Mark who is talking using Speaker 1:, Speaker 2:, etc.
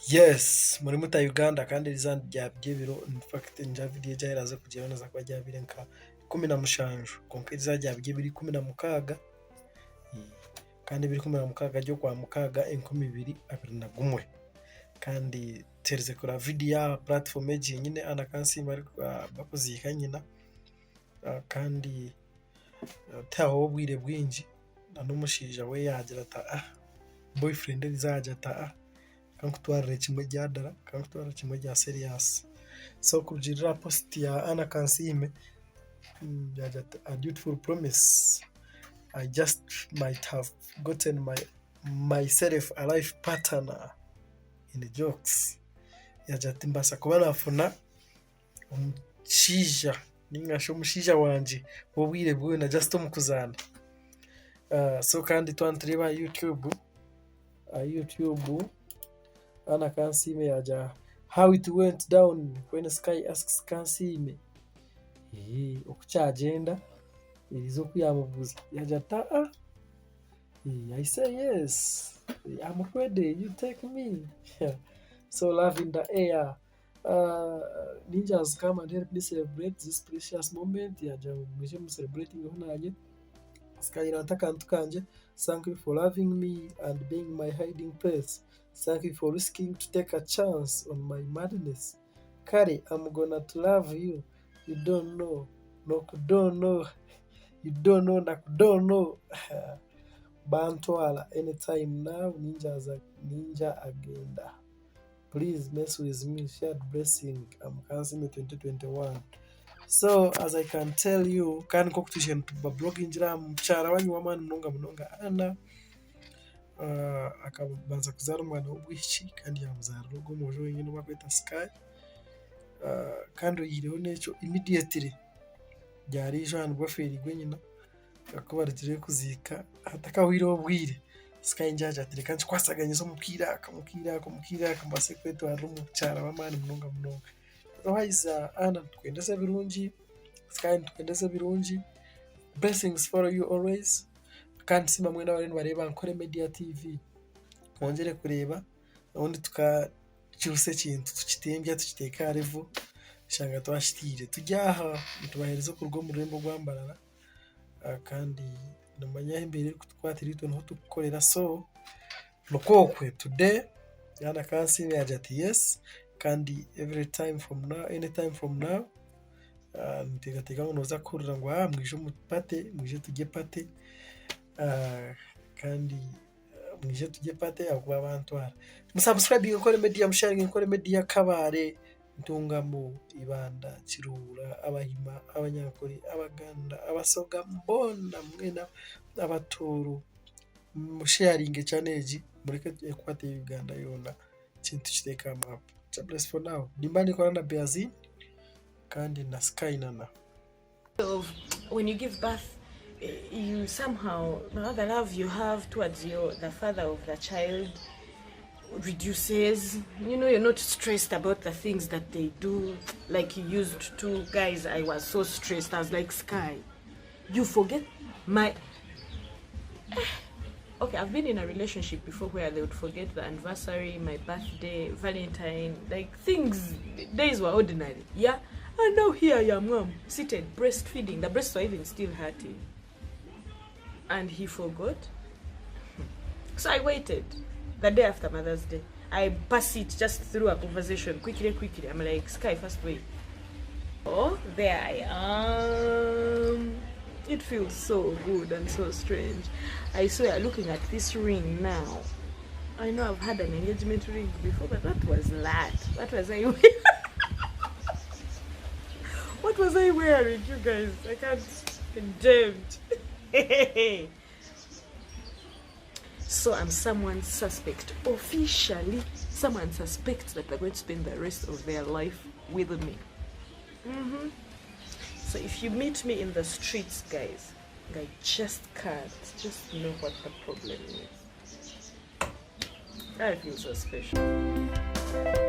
Speaker 1: Yes muri muta Uganda kandi eriizooba ryaba ry'ebiro infact ningira vidiyo egi ahu eraaze kugyera neeza kuba ryabaire nka 17 kwonka eriizooba ryaba ry'ebiro 16 kandi ebiro 16 ry'okwamukaaga 2021 kandi tuherize kureba vidiyo aha puratifomu egi yenyine Anna Kansiime barikuziika nyina kandi tihahwaho obwire bwingi n'omushaija we yaagira ati ah boyfriend we yaagira ati ah reka nkutwarire kimwe rya dara, reka nkutwarire kimwe rya serious. So kurugiirira aha positi ya Anna Kansiime yaagira ati a dutiful promise, I just might have gotten myself a life partner in jokes. Yaagira ati mbaasa kuba naafuna omushaija ninga shi omushaija wangye w'obwire bwona just omu kuzaana. So kandi twaba nitureeba aha YouTube, aha YouTube Anna Kansiime yaagira how it went down when Sky asks Kansiime oku kyagyenda eriizooba oku yaamubuuza yaagira ati aa I say yes I'm ready you take me so love in the air. Ninjas come and help me celebrate this precious moment yaagira ngu mwije mu celebratingeho naanye. Sky nanta akantu kangye, thank you for loving me and being my hiding place, thank you for risking to take a chance on my madness, kare I'm gonna to love you, you don't know, nokudon't know, you don't know nakudon't know, bantwara anytime now ninja agenda. Please mess with me shared blessing I'm Kansiime 2021 so as I can tell you kandi nk'oku twije nituba blogingira aha mukyara wanyu w'amaani munonga munonga Anna akabanza kuzaara omwana w'obwishiki kandi yamuzaarira ogwo omwojo wenyine ou barikweta Sky kandi oyihireho n'ekyo immediately ryariija aha nibwo afeereirwe nyina. Ku barugire kuziika hatakahweireho obwire, Sky yaagira ati reka nkikwatsaganise omu kaire aka, omu kaire aka, omu kaire aka mbaase kwetwarira omukyara w'amaani munonga munonga. Otherwise Anna nitukwendeza ebirungi, Sky nitukwendeza ebirungi, blessings follow you always kandi nitusiima mwena abariyo nibareeba Ankole Media TV. Mwongyere kureeba obundi tukakyusa ekintu tukitembya tukiteeka aha level oshanga twakiteire. Turi aha nitubaheereza okuruga omu rurembo rwa Mbarara. Kandi noomanya ahu embeera erikutukwatira itwe niho turikukorera so nikwo okwe today Anna Kansiime yaagira ati yes kandi every time from now any time from now ninteekateeka ngu nooza kuhurira ngu mwije omu party mwije turye party kandi mwije turye party ahabw'okuba bantwara. Musubscribinge Ankole Media musharinge Ankole Media Kabale. Ntungamo, Ibanda, Kiruhura, Abahima, Abanyankore, Abaganda, Abasoga boona mwena Abatooro musheyaringe channel egi mureke ekwate Uganda yoona ekintu tukiteeke aha maapu. Jobless for now. Nimba ninkora na Beazi kandi na Sky Nana.
Speaker 2: Of when you give birth eh, you somehow the love you have towards your the father of the child reduces you know you're not stressed about the things that they do like you used to guys i was so stressed i was like sky you forget my okay i've been in a relationship before where they would forget the anniversary my birthday valentine like things days were ordinary yeah and now here i am mom seated breastfeeding the breasts were even still hurting and he forgot so i waited the day after mother's day i pass it just through a conversation quickly quickly i'm like sky first wait oh there i am it feels so good and so strange i swear looking at this ring now i know i've had an engagement ring before but that was that what was i wearing what was i wearing you guys i can't condemned so i'm someone's suspect officially someone suspects that they're going to spend the rest of their life with me mm-hmm. So if you meet me in the streets, guys, I just can't. Just know what the problem is. I feel so special.